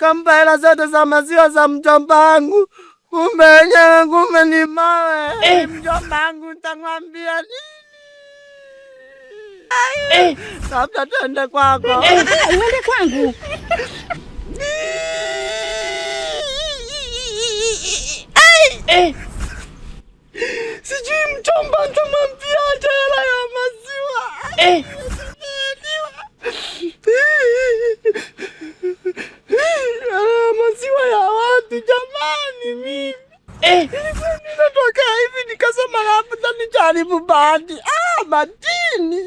Nikampa hela zote za maziwa za mjomba wangu, kumbe yenyewe kumbe ni mawe. Mjomba wangu nitamwambia nini? Labda tuende kwako. Uende kwangu? Sijui mchomba nitamwambia hata hela ya maziwa. Hela ya maziwa ya watu jamani, mimi. Ilikuwa ninatokea hivi nikasema labda nijaribu bahati. Ah, madini.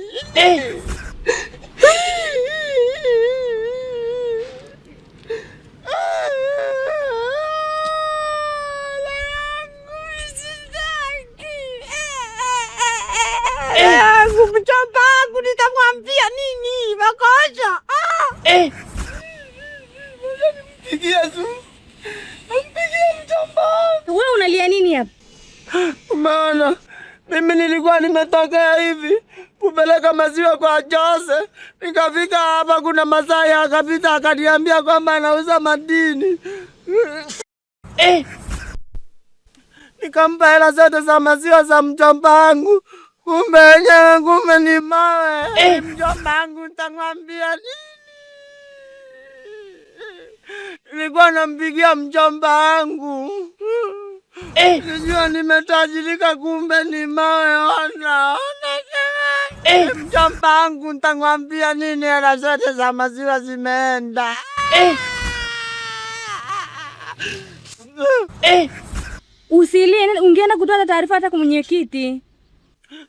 Yangu mchomba wangu nitamwambia nini? Makosa. Ah! Nimpigie tu. Nampigie mchomba wangu. Wewe unalia nini hapa? Umeona? Mimi nilikuwa nimetokea hivi kupeleka maziwa kwa Jose, nikafika hapa, kuna Masai akapita akaniambia kwamba anauza madini. Nikampa hela zote za maziwa za mjomba wangu, kumbe yenyewe kumbe ni mawe. Mjomba wangu nitamwambia nini? Nilikuwa nampigia mjomba wangu. Sijua nimetajirika, kumbe ni mawe. Ona, ona jamani. Mjomba wangu nitamwambia nini? Hela zote za maziwa zimeenda. Usilie, ungeenda kutoa taarifa hata kwa mwenyekiti.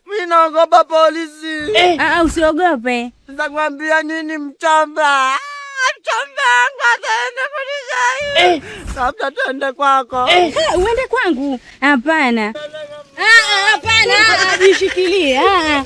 Mimi naogopa polisi. Ah, usiogope. Nitakwambia nini mchomba? Ah, mchomba wangu ataenda polisi. Labda tuende kwako. Uende kwangu? Hapana. Ah, hapana, jishikilie. Ah.